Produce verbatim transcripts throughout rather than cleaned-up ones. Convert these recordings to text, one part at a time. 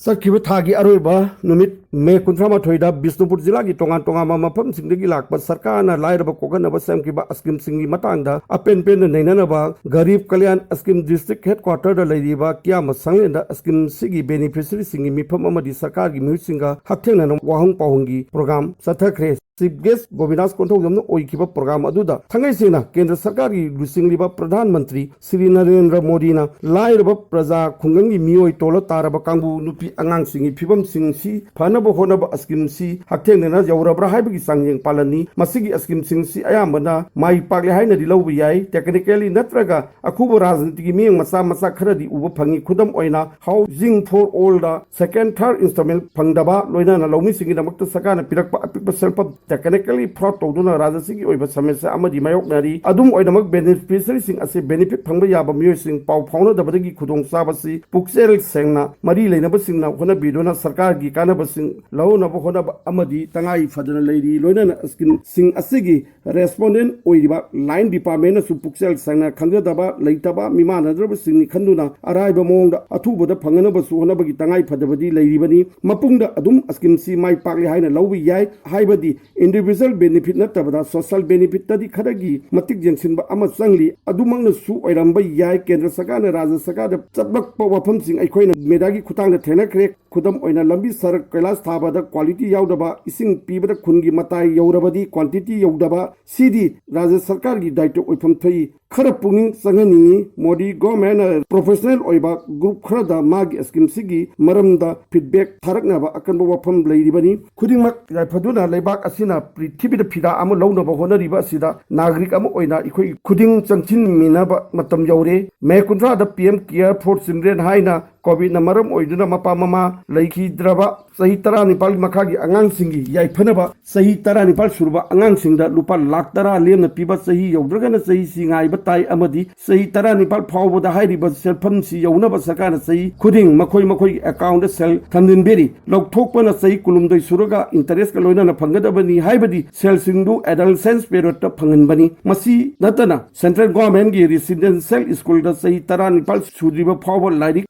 ꯆꯠꯈꯤꯕ ꯊꯥꯒꯤ ꯑꯔꯣꯏꯕ ꯅꯨꯃꯤꯠ ꯃꯦ ꯀꯨꯟꯊ꯭ꯔꯥ ꯃꯥꯊꯣꯏꯗ ꯕꯤꯁꯅꯨꯄꯨꯔ ꯖꯤꯂꯥꯒꯤ ꯇꯣꯉꯥꯟ ꯇꯣꯉꯥꯟꯕ ꯃꯐꯝꯁꯤꯡꯗꯒꯤ ꯂꯥꯛꯄ ꯁꯔꯀꯥꯔꯅ ꯂꯥꯏꯔꯕ ꯀꯣꯛꯍꯟꯅꯕ ꯁꯦꯝꯈꯤꯕ ꯁ꯭ꯀꯤꯝꯁꯤꯡꯒꯤ ꯃꯇꯥꯡꯗ ꯑꯄꯦꯟ ꯄꯦꯟꯗ ꯅꯩꯅꯅꯕ ꯒꯔꯤꯕ ꯀꯂꯌꯥꯟ ꯁ꯭ꯀꯤꯝ ꯗꯤꯁꯇ꯭ꯔꯤꯛ ꯍꯦꯗꯀ꯭ꯋꯥꯇꯔꯗ ꯂꯩꯔꯤꯕ ꯀꯤꯌꯥꯃ ꯁꯪꯂꯦꯟꯗ ꯁ꯭ꯀꯤꯝꯁꯤꯒꯤ ꯕꯦꯅꯤꯐꯤꯁꯔꯤꯁꯤꯡꯒꯤ ꯃꯤꯐꯝ ꯑꯃꯗꯤ ꯁꯔꯀꯥꯔꯒꯤ ꯃꯤꯍꯨꯠꯁꯤꯡꯒ ꯍꯛꯊꯦꯡꯅꯅ ꯋꯥꯍꯪ ꯄꯥꯎꯍꯪꯒꯤ ꯄ꯭ꯔꯣꯒ꯭ꯔꯥꯝ ꯆꯠꯊꯈ꯭ꯔꯦ꯫ ꯆꯤꯐ ꯒꯦꯁ ꯒꯣꯕꯤꯟꯗꯥꯁ ꯀꯣꯟꯊꯧꯖꯝꯅ ꯑꯣꯏꯈꯤꯕ ꯄ꯭ꯔꯣꯒ꯭ꯔꯥꯝ ꯑꯗꯨꯗ ꯊꯥꯡꯒꯩ ꯁꯦꯡꯅ ꯀꯦꯟꯗ꯭ꯔ ꯁꯔꯀꯥꯔꯒꯤ ꯂꯨꯆꯤꯡꯂꯤꯕ ꯄ꯭ꯔꯙꯥꯟ ꯃꯟꯇ꯭ꯔꯤ ꯁ꯭ꯔꯤ ꯅꯔꯦꯟꯗ꯭ꯔ ꯃꯣꯗꯤꯅ ꯂꯥꯏꯔꯕ ꯄ꯭ꯔꯖꯥ ꯈꯨꯡꯒꯪꯒꯤ ꯃꯤꯑꯣꯏ ꯇꯣꯜꯂ ꯇꯥꯔꯕ ꯀꯥꯡꯕꯨ ꯅꯨꯄꯤ ꯑꯉꯥꯡꯁꯤꯡꯒꯤ ꯐꯤꯕꯝꯁꯤꯡꯁꯤ ꯐꯅꯕ ꯍꯣꯠꯅꯕ ꯁ꯭ꯀꯤꯝꯁꯤ ꯍꯛꯊꯦꯡꯅꯅ ꯌꯧꯔꯕ꯭ꯔꯥ ꯍꯥꯏꯕꯒꯤ ꯆꯥꯡꯌꯦꯡ ꯄꯥꯜꯂꯅꯤ꯫ ꯃꯁꯤꯒꯤ ꯁ꯭ꯀꯤꯝꯁꯤꯡꯁꯤ ꯑꯌꯥꯝꯕꯅ ꯃꯥꯏ ꯄꯥꯛꯂꯦ ꯍꯥꯏꯅꯗꯤ ꯂꯧꯕ ꯌꯥꯏ꯫ ꯇꯦꯛꯅꯤꯀꯦꯜꯂꯤ ꯅꯠꯇ꯭ꯔꯒ ꯑꯈꯨꯕ ꯔꯥꯖꯅꯤꯇꯤꯒꯤ ꯃꯤꯠꯌꯦꯡ ꯃꯆꯥ ꯃꯆꯥ ꯈꯔꯗꯤ ꯎꯕ ꯐꯪꯉꯤ꯫ ꯈꯨꯗꯝ ꯑꯣꯏꯅ, ꯍꯥꯎꯁꯤꯡ ꯐꯣꯔ ꯑꯣꯜꯗ ꯁꯦꯀꯦꯟ, ꯊꯥꯔꯠ ꯏꯟꯁꯇꯣꯜꯃꯦꯟ ꯐꯪꯗꯕ, ꯂꯣꯏꯅꯅ ꯂꯧꯃꯤꯁꯤꯡꯒꯤꯗꯃꯛꯇ ꯁꯔꯀꯥꯔꯅ ꯄꯤꯔꯛꯄ ꯑꯄꯤꯛꯄ ꯁꯦꯜꯐꯝ ꯇꯦꯛꯅꯤꯀꯦꯜꯂꯤ ꯐ꯭ꯔꯣꯗ ꯇꯧꯗꯨꯅ ꯔꯥꯖ꯭ꯌꯁꯤꯒꯤ ꯑꯣꯏꯕ ꯁꯃꯁ꯭ꯌꯥ ꯑꯃꯗꯤ ꯃꯥꯌꯣꯛꯅꯔꯤ꯫ ꯑꯗꯨꯝ ꯑꯣꯏꯅꯃꯛ, ꯕꯦꯅꯤꯐꯤꯁꯔꯤꯁꯤꯡ ꯑꯁꯤ ꯕꯦꯅꯤꯐꯤꯠ ꯐꯪꯕ ꯌꯥꯕ ꯃꯤꯑꯣꯏꯁꯤꯡ ꯄꯥꯎ ꯐꯥꯎꯅꯗꯕꯗꯒꯤ ꯈꯨꯗꯣꯡꯆꯥꯕꯁꯤ ꯄꯨꯛꯆꯦꯜ ꯁꯦꯡꯅ ꯃꯔꯤ ꯂꯩꯅꯕꯁꯤꯡꯅ ꯍꯣꯠꯅꯕꯤꯗꯨꯅ ꯁꯔꯀꯥꯔꯒꯤ ꯀꯥꯟꯅꯕꯁꯤꯡ ꯂꯧꯅꯕ ꯍꯣꯠꯅꯕ ꯑꯃꯗꯤ ꯇꯉꯥꯏ ꯐꯗꯅ ꯂꯩꯔꯤ꯫ ꯂꯣꯏꯅꯅ ꯁ꯭ꯀꯤꯝꯁꯤꯡ ꯑꯁꯤꯒꯤ ꯔꯦꯁꯄꯣꯟꯗꯦꯟ ꯑꯣꯏꯔꯤꯕ ꯂꯥꯏꯟ ꯗꯤꯄꯥꯔꯠꯃꯦꯟꯅꯁꯨ ꯄꯨꯛꯆꯦꯜ ꯁꯦꯡꯅ ꯈꯪꯖꯗꯕ ꯂꯩꯇꯕ ꯃꯤꯃꯥꯟꯅꯗ꯭ꯔꯕꯁꯤꯡꯅꯤ ꯈꯟꯗꯨꯅ ꯑꯔꯥꯏꯕ ꯃꯑꯣꯡꯗ ꯑꯊꯨꯕꯗ ꯐꯪꯅꯅꯕꯁꯨ ꯍꯣꯠꯅꯕꯒꯤ ꯇꯉꯥꯏ ꯐꯗꯕꯗꯤ ꯂꯩꯔꯤꯕꯅꯤ꯫ ꯃꯄꯨꯡꯗ ꯑꯗꯨꯝ ꯁ꯭ꯀꯤꯝꯁꯤ ꯃꯥꯏ ꯄꯥꯛꯂꯦ ꯍꯥꯏꯅ ꯂꯧꯕ ꯌꯥꯏ, ꯍꯥꯏꯕꯗꯤ ꯏꯟꯗꯤꯚꯤꯖꯨꯋꯦꯜ ꯕꯦꯅꯤꯐꯤꯠ ꯅꯠꯇꯕꯗ ꯁꯣꯁꯤꯌꯦꯜ ꯕꯦꯅꯤꯐꯤꯠꯇꯗꯤ ꯈꯔꯒꯤ ꯃꯇꯤꯛ ꯌꯦꯡꯁꯤꯟꯕ ꯑꯃ ꯆꯪꯂꯤ꯫ ꯑꯗꯨꯃꯛꯅꯁꯨ ꯑꯣꯏꯔꯝꯕ ꯌꯥꯏ꯫ ꯀꯦꯟꯗ꯭ꯔ ꯁꯔꯀꯥꯔꯅ ꯔꯥꯖ꯭ꯌ ꯁꯔꯀꯥꯔꯗ ꯆꯠꯂꯛꯄ ꯋꯥꯐꯝꯁꯤꯡ ꯑꯩꯈꯣꯏꯅ ꯃꯦꯗꯤꯌꯥꯒꯤ ꯈꯨꯠꯊꯥꯡꯗ ꯊꯦꯡꯅꯈ꯭ꯔꯦ꯫ ꯈꯨꯗꯝ ꯑꯣꯏꯅ, ꯂꯝꯕꯤ ꯁꯔꯛ ꯀꯣꯏꯂꯥꯁ ꯊꯥꯕꯗ ꯀ꯭ꯋꯥꯂꯤꯇꯤ ꯌꯥꯎꯗꯕ, ꯏꯁꯤꯡ ꯄꯤꯕꯗ ꯈꯨꯟꯒꯤ ꯃꯇꯥꯏ ꯌꯧꯔꯕꯗꯤ ꯀ꯭ꯋꯥꯟꯇꯤꯇꯤ ꯌꯧꯗꯕ, ꯁꯤꯗꯤ ꯔꯥꯖ꯭ꯌ ꯁꯔꯀꯥꯔꯒꯤ ꯗꯥꯏꯇ꯭ꯋ ꯑꯣꯏꯐꯝ ꯊꯣꯛꯏ꯫ ꯈꯔ ꯄꯨꯛꯅꯤꯡ ꯆꯪꯍꯟꯅꯤꯡꯏ꯫ ꯃꯣꯗꯤ ꯒꯣꯔꯃꯦꯟꯅ ꯄ꯭ꯔꯣꯐꯦꯁꯅꯦꯜ ꯑꯣꯏꯕ ꯒ꯭ꯔꯨꯞ ꯈꯔꯗ ꯃꯥꯒꯤ ꯁ꯭ꯀꯤꯝꯁꯤꯒꯤ ꯃꯔꯝꯗ ꯐꯤꯗꯕꯦꯛ ꯊꯥꯔꯛꯅꯕ ꯑꯀꯟꯕ ꯋꯥꯐꯝ ꯂꯩꯔꯤꯕꯅꯤ꯫ ꯈꯨꯗꯤꯡꯃꯛ ꯌꯥꯏꯐꯗꯨꯅ ꯂꯩꯕꯥꯛ ꯑꯁꯤꯅ ꯄ꯭ꯔꯤꯊꯤꯕꯤꯗ ꯐꯤꯗꯥ ꯑꯃ ꯂꯧꯅꯕ ꯍꯣꯠꯅꯔꯤꯕ ꯑꯁꯤꯗ ꯅꯥꯒꯔꯤꯛ ꯑꯃ ꯑꯣꯏꯅ ꯑꯩꯈꯣꯏ ꯈꯨꯗꯤꯡ ꯆꯪꯁꯤꯟꯃꯤꯟꯅꯕ ꯃꯇꯝ ꯌꯧꯔꯦ꯫ ꯃꯦ ꯀꯨꯟꯊ꯭ꯔꯥꯗ ꯄꯤ ꯑꯦꯝ ꯀꯤꯌꯔ ꯐꯣꯔ ꯆꯤꯜꯗ꯭ꯔꯦꯟ ꯍꯥꯏꯅ ꯀꯣꯚꯤꯗꯅ ꯃꯔꯝ ꯑꯣꯏꯗꯨꯅ ꯃꯄꯥ ꯃꯃꯥ ꯂꯩꯈꯤꯗ꯭ꯔꯕ ꯆꯍꯤ ꯇꯔꯥꯅꯤꯄꯥꯜ ꯃꯈꯥꯒꯤ ꯑꯉꯥꯡꯁꯤꯡꯒꯤ ꯌꯥꯏꯐꯅꯕ ꯆꯍꯤ ꯇꯔꯥꯅꯤꯄꯥꯜ ꯁꯨꯔꯕ ꯑꯉꯥꯡꯁꯤꯡꯗ ꯂꯨꯄꯥ ꯂꯥꯈ ꯇꯔꯥ ꯂꯦꯝꯅ ꯄꯤꯕ, ꯆꯍꯤ ꯌꯧꯗ꯭ꯔꯒꯅ ꯆꯍꯤꯁꯤ ꯉꯥꯏꯕ ꯇꯥꯏ ꯑꯃꯗꯤ ꯆꯍꯤ ꯇꯔꯥꯅꯤꯄꯥꯜ ꯐꯥꯎꯕꯗ ꯍꯥꯏꯔꯤꯕ ꯁꯦꯜꯐꯝꯁꯤ ꯌꯧꯅꯕ ꯁꯔꯀꯥꯔꯅ ꯆꯍꯤ ꯈꯨꯗꯤꯡ ꯃꯈꯣꯏ ꯃꯈꯣꯏꯒꯤ ꯑꯦꯀꯥꯎꯟꯗ ꯁꯦꯜ ꯊꯝꯖꯤꯟꯕꯤꯔꯤ꯫ ꯂꯧꯊꯣꯛꯄꯅ ꯆꯍꯤ ꯀꯨꯟꯍꯨꯝꯗꯣꯏ ꯁꯨꯔꯒ ꯏꯟꯇꯔꯦꯁꯀ ꯂꯣꯏꯅꯅ ꯐꯪꯒꯗꯕꯅꯤ, ꯍꯥꯏꯕꯗꯤ ꯁꯦꯜꯁꯤꯡꯗꯨ ꯑꯦꯗꯣꯂꯦꯁꯦꯟꯁ ꯄꯦꯔꯤꯌꯗꯇ ꯐꯪꯍꯟꯕꯅꯤ꯫ ꯃꯁꯤ ꯅꯠꯇꯅ ꯁꯦꯟꯇ꯭ꯔꯦꯜ ꯒꯣꯔꯃꯦꯟꯒꯤ ꯔꯦꯁꯤꯗꯦꯟꯁꯤꯌꯦꯜ ꯁ꯭ꯀꯨꯜꯗ ꯆꯍꯤ ꯇꯔꯥꯅꯤꯄꯥꯜ ꯁꯨꯗ꯭ꯔꯤꯕ ꯐꯥꯎꯕ ꯂꯥꯏꯔꯤꯛ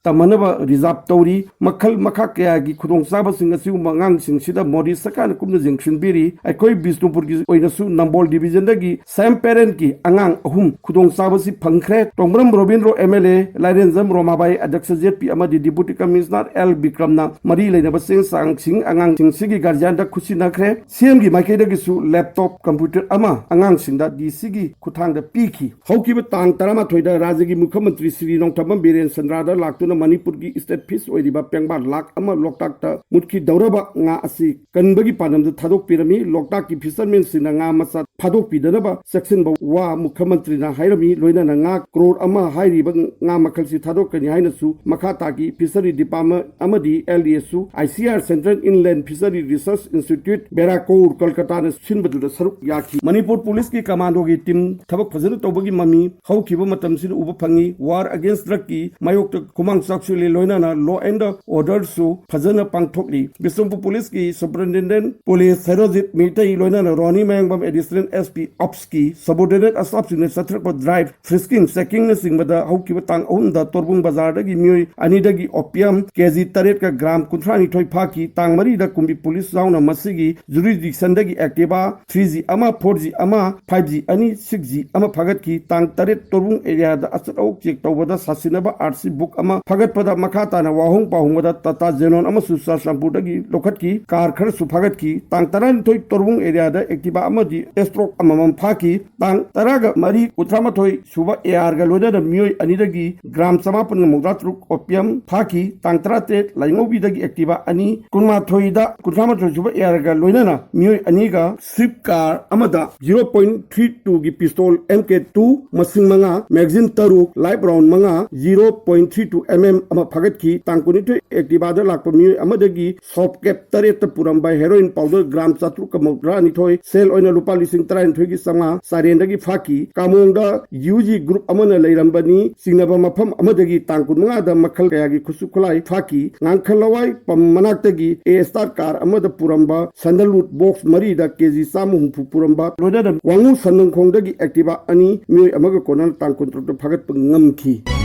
ꯇꯝꯍꯟꯅꯕ ꯔꯤꯖꯥꯔꯚ ꯇꯧꯔꯤ꯫ ꯃꯈꯜ ꯃꯈꯥ ꯀꯌꯥꯒꯤ ꯈꯨꯗꯣꯡꯆꯥꯕꯁꯤꯡ ꯑꯁꯤꯒꯨꯝꯕ ꯑꯉꯥꯡꯁꯤꯡꯁꯤꯗ ꯃꯣꯗꯤ ꯁꯔꯀꯥꯔꯅ ꯀꯨꯞꯅ ꯌꯦꯡꯁꯤꯟꯕꯤꯔꯤ꯫ ꯑꯩꯈꯣꯏ ꯕꯤꯁꯅꯨꯄꯨꯔꯒꯤ ꯑꯣꯏꯅꯁꯨ ꯅꯝꯕꯣꯜ ꯗꯤꯕꯤꯖꯟꯗꯒꯤ ꯁꯦꯝ ꯄꯦꯔꯦꯟꯀꯤ ꯑꯉꯥꯡ ꯑꯍꯨꯝ ꯈꯨꯗꯣꯡꯆꯥꯕꯁꯤ ꯐꯪꯈ꯭ꯔꯦ꯫ ꯇꯣꯡꯕ꯭ꯔꯝ Robindro, M L A, ꯂꯥꯏꯔꯦꯟꯖꯝ ꯔꯣꯃꯥꯕꯥꯏ, ꯑꯗꯛꯁ Z ꯄꯤ ꯑꯃꯗꯤ ꯗꯤꯄꯨꯇꯤ ꯀꯃꯤꯁꯅꯔ ꯑꯦꯜ ꯕꯤꯀ꯭ꯔꯝꯅ ꯃꯔꯤ ꯂꯩꯅꯕ ꯆꯦ ꯆꯥꯡꯁꯤꯡ ꯑꯉꯥꯡꯁꯤꯡꯁꯤꯒꯤ ꯒꯥꯔꯖꯤꯌꯥꯟꯗ ꯈꯨꯠꯁꯤꯟꯅꯈ꯭ꯔꯦ꯫ ꯁꯤ ꯑꯦꯝꯒꯤ ꯃꯥꯏꯀꯩꯗꯒꯤꯁꯨ ꯂꯦꯞꯇꯣꯞ, ꯀꯝꯄ꯭ꯌꯨꯇꯔ ꯑꯃ ꯑꯉꯥꯡꯁꯤꯡꯗ ꯗꯤ ꯁꯤꯒꯤ ꯈꯨꯠꯊꯥꯡꯗ ꯄꯤꯈꯤ꯫ ꯍꯧꯈꯤꯕ ꯇꯥꯡ ꯇꯔꯥꯃꯥꯊꯣꯏꯗ ꯔꯥꯖ꯭ꯌꯒꯤ ꯃꯨꯈ꯭ꯌ ꯃꯟꯇ꯭ꯔꯤ ꯁ꯭ꯔꯤ ꯅꯣꯡꯊꯥꯝꯕꯝ ꯕꯤꯔꯦꯟ ꯆꯟꯗ꯭ꯔꯗ ꯂꯥꯛꯇꯨꯅ ꯃꯅꯤꯄꯨꯔꯒꯤ ꯁ꯭ꯇꯦꯠ ꯐꯤꯁ ꯑꯣꯏꯔꯤꯕ ꯄꯦꯡꯕꯥ ꯂꯥꯈ ꯑꯃ ꯂꯣꯛꯇꯥꯛꯇ ꯃꯨꯠꯈꯤꯗꯧꯔꯕ ꯉꯥ ꯑꯁꯤ ꯀꯟꯕꯒꯤ ꯄꯥꯟꯗꯝꯗ ꯊꯥꯗꯣꯛꯄꯤꯔꯝꯃꯤ꯫ ꯂꯣꯛꯇꯥꯛꯀꯤ ꯐꯤꯁꯔꯃꯦꯟꯁꯤꯡꯅ ꯉꯥ ꯃꯆꯥ ꯐꯥꯗꯣꯛꯄꯤꯗꯅꯕ ꯆꯦꯛꯁꯤꯟꯕ ꯋꯥ ꯃꯨꯈ꯭ꯌ ꯃꯟꯇ꯭ꯔꯤꯅ ꯍꯥꯏꯔꯝꯃꯤ꯫ ꯂꯣꯏꯅꯅ ꯉꯥ ꯀ꯭ꯔꯣꯔ ꯑꯃ ꯍꯥꯏꯔꯤꯕ ꯉꯥ ꯃꯈꯜꯁꯤ ꯊꯥꯗꯣꯛꯀꯅꯤ ꯍꯥꯏꯅꯁꯨ ꯃꯈꯥ ꯇꯥꯈꯤ꯫ ꯐꯤꯁꯔꯤ ꯗꯤꯄꯥꯔꯠꯃꯦꯟ ꯑꯃꯗꯤ ꯑꯦꯜ ꯗꯤ ꯑꯦꯁꯨ I C R, central inland fishery research institute, Barrackpore, ꯀꯜꯀꯇꯥꯅ ꯁꯤꯟꯕꯗꯨꯗ ꯁꯔꯨꯛ ꯌꯥꯈꯤ꯫ ꯃꯅꯤꯄꯨꯔ ꯄꯨꯂꯤꯁꯀꯤ ꯀꯃꯥꯟꯗꯣꯒꯤ ꯇꯤꯝ ꯊꯕꯛ ꯐꯖꯅ ꯇꯧꯕꯒꯤ ꯃꯃꯤ ꯍꯧꯈꯤꯕ ꯃꯇꯝꯁꯤꯗ ꯎꯕ ꯐꯪꯉꯤ꯫ ꯋꯥꯔ ꯑꯒꯦꯟꯁ ꯗ꯭ꯔꯒꯀꯤ ꯃꯥꯌꯣꯛꯇ ꯈꯨꯃꯥꯡ ꯆꯥꯎꯁꯤꯜꯂꯤ꯫ ꯂꯣꯏꯅꯅ ꯂꯣ ꯑꯦꯟ ꯑꯣꯔꯗꯔꯁꯨ ꯐꯖꯅ ꯄꯥꯡꯊꯣꯛꯂꯤ꯫ ꯕꯤꯁꯅꯨꯄꯨꯔ ꯄꯨꯂꯤꯁꯀꯤ ꯁꯨꯄꯔꯤꯟꯇꯦꯟꯗꯦꯟꯠ ꯄꯨꯂꯤꯁ ꯁꯦꯔꯣꯖꯤꯠ ꯃꯤꯇꯩ, ꯂꯣꯏꯅꯅ Roni Mayangbam, additional S P ꯑꯣꯞꯁꯀꯤ ꯁꯕꯑꯣꯔꯗꯤꯅꯦꯠ ꯁ꯭ꯇꯥꯐꯁꯤꯡꯅ ꯆꯠꯊꯔꯛꯄ ꯗ꯭ꯔꯥꯏꯚ, ꯐ꯭ꯔꯤꯁꯀꯤꯡ, ꯆꯦꯀꯤꯡꯅꯆꯤꯡꯕꯗ ꯍꯧꯈꯤꯕ ꯇꯥꯡ ꯑꯍꯨꯝꯗ ꯇꯣꯔꯕꯨꯡ ꯕꯖꯥꯔꯗꯒꯤ ꯃꯤꯑꯣꯏ ꯑꯅꯤꯗꯒꯤ ꯑꯣꯄꯤꯌꯝ ꯀꯦ ꯖꯤ ꯇꯔꯦꯠꯀ ꯒ꯭ꯔꯥꯝ ꯀꯨꯟꯊ꯭ꯔꯥ ꯅꯤꯊꯣꯏ ꯐꯥꯈꯤ꯫ ꯇꯥꯡ ꯃꯔꯤꯗ ꯀꯨꯝꯕꯤ ꯄꯨꯂꯤꯁ ꯌꯥꯎꯅ ꯃꯁꯤꯒꯤ ꯖꯨꯔꯤꯗꯤꯛꯁꯟꯗꯒꯤ ꯑꯦꯛꯇꯤꯚꯥ ꯊ꯭ꯔꯤ ꯖꯤ ꯑꯃ, ꯐꯣꯔ ꯖꯤ ꯑꯃ, ꯐꯥꯏꯚ ꯖꯤ ꯑꯅꯤ, ꯁꯤꯛꯁ ꯖꯤ ꯑꯃ ꯐꯥꯒꯠꯈꯤ꯫ ꯇꯥꯡ ꯇꯔꯦꯠ ꯇꯣꯔꯕꯨꯡ ꯑꯦꯔꯤꯌꯥꯗ ꯑꯆꯠ ꯑꯋꯣꯛ ꯆꯦꯛ ꯇꯧꯕꯗ ꯁꯥꯁꯤꯟꯅꯕ ꯑꯥꯔ ꯁꯤ ꯕꯨꯛ ꯑꯃ ꯐꯥꯒꯠꯄꯗ ꯃꯈꯥ ꯇꯥꯅ ꯋꯥꯍꯣꯡ ꯄꯥꯎꯍꯣꯡꯕꯗ ꯇꯥꯇꯥ ꯖꯦꯅꯣꯟ ꯑꯃꯁꯨ ꯆꯨꯔꯆꯥꯟꯄꯨꯔꯗꯒꯤ ꯂꯧꯈꯠꯈꯤ꯫ ꯀꯥꯔ ꯈꯔꯁꯨ ꯐꯥꯒꯠꯈꯤ꯫ ꯇꯥꯡ ꯇꯔꯥꯅꯤꯊꯣꯏ ꯇꯣꯔꯕꯨꯡ ꯑꯦꯔꯤꯌꯥꯗ ꯑꯦꯛꯇꯤꯚꯥ ꯑꯃꯗꯤ ꯑꯦꯁꯇ꯭ꯔꯣꯛ ꯑꯃꯃꯝ ꯐꯥꯈꯤ꯫ ꯇꯥꯡ ꯇꯔꯥꯒ ꯃꯔꯤ, ꯀꯨꯟꯊ꯭ꯔꯥꯃꯥꯊꯣꯏ ꯁꯨꯕ ꯑꯦ ꯑꯥꯔꯒ ꯂꯣꯏꯅꯅ ꯃꯤꯑꯣꯏ ꯑꯅꯤꯗꯒꯤ ꯒ꯭ꯔꯥꯝ ꯆꯃꯥꯄꯟꯒ ꯃꯧꯗ꯭ꯔꯥ ꯇꯔꯨꯛ ꯑꯣꯄꯤꯌꯝ ꯐꯥꯈꯤ꯫ ꯇꯥꯡ ꯇꯔꯥꯇꯔꯦꯠ ꯂꯥꯏꯉꯧꯕꯤꯗꯒꯤ ꯑꯦꯛꯇꯤꯚꯥ ꯑꯅꯤ, ꯀꯨꯟꯃꯥꯊꯣꯏꯗ, ꯀꯨꯟꯊ꯭ꯔꯥꯃꯥꯊꯣꯏ ꯁꯨꯕ ꯑꯦ ꯑꯥꯔꯒ ꯂꯣꯏꯅꯅ ꯃꯤꯑꯣꯏ ꯑꯅꯤꯒ ꯁ꯭ꯋꯤꯐ ꯀꯥꯔ ꯑꯃꯗ ꯖꯤꯔꯣ ꯄꯣꯏꯟꯠ ꯊ꯭ꯔꯤ ꯇꯨꯒꯤ ꯄꯤꯁꯇꯣꯜ ꯑꯦꯝ ꯀꯦ ꯇꯨ ꯃꯁꯤꯡ ꯃꯉꯥ, ꯃꯦꯒꯥꯖꯤꯟ ꯇꯔꯨꯛ, ꯂꯥꯏꯐ ꯔꯥꯎꯟ ꯃꯉꯥ, zero point three two M M ꯑꯃ ꯐꯥꯒꯠꯈꯤ꯫ ꯇꯥꯡ ꯀꯨꯟꯅꯤꯊꯣꯏ ꯑꯦꯛꯇꯤꯚꯥꯗ ꯂꯥꯛꯄ ꯃꯤꯑꯣꯏ ꯑꯃꯗꯒꯤ ꯁꯣꯞ ꯀꯦꯞ ꯇꯔꯦꯠꯇ ꯄꯨꯔꯝꯕ ꯍꯦꯔꯣꯏꯟ ꯄꯥꯎꯗꯔ ꯒ꯭ꯔꯥꯝ ꯆꯥꯇ꯭ꯔꯨꯛꯀ ꯃꯧꯗ꯭ꯔꯥ ꯅꯤꯊꯣꯏ, ꯁꯦꯜ ꯑꯣꯏꯅ ꯂꯨꯄꯥ ꯂꯤꯁꯤꯡ ꯇꯔꯥꯅꯤꯊꯣꯏꯒꯤ ꯆꯥꯝꯃꯉꯥ ꯆꯥꯔꯦꯟꯗꯒꯤ ꯐꯥꯈꯤ꯫ ꯀꯥꯃꯣꯡꯗ ꯌꯨ ꯖꯤ ꯒ꯭ꯔꯨꯞ ꯑꯃꯅ ꯂꯩꯔꯝꯕꯅꯤ꯫ ꯆꯤꯡꯅꯕ ꯃꯐꯝ ꯑꯃꯗꯒꯤ ꯇꯥꯡ ꯀꯨꯟꯃꯉꯥꯗ ꯃꯈꯜ ꯀꯌꯥꯒꯤ ꯈꯨꯠꯁꯨ ꯈꯨꯠꯂꯥꯏ ꯐꯥꯈꯤ꯫ ꯉꯥꯡꯈꯜ ꯂꯋꯥꯏ ꯄꯝ ꯃꯅꯥꯛꯇꯒꯤ ꯑꯦ ꯁ꯭ꯇꯥꯔ ꯀꯥꯔ ꯑꯃꯗ ꯄꯨꯔꯝꯕ ꯁꯟꯗꯜꯋꯨꯗ ꯕꯣꯛꯁ ꯃꯔꯤꯗ ꯀꯦ ꯖꯤ ꯆꯥꯝꯃ ꯍꯨꯝꯐꯨ ꯄꯨꯔꯝꯕ, ꯂꯣꯏꯅꯅ ꯋꯥꯉꯨ ꯁꯟꯅꯨꯡꯈꯣꯡꯗꯒꯤ ꯑꯦꯛꯇꯤꯚꯥ ꯑꯅꯤ, ꯃꯤꯑꯣꯏ ꯑꯃꯒ ꯀꯣꯟꯅꯅ ꯇꯥꯡ ꯀꯨꯟꯇꯔꯨꯛꯇ ꯐꯥꯒꯠꯄ ꯉꯝꯈꯤ꯫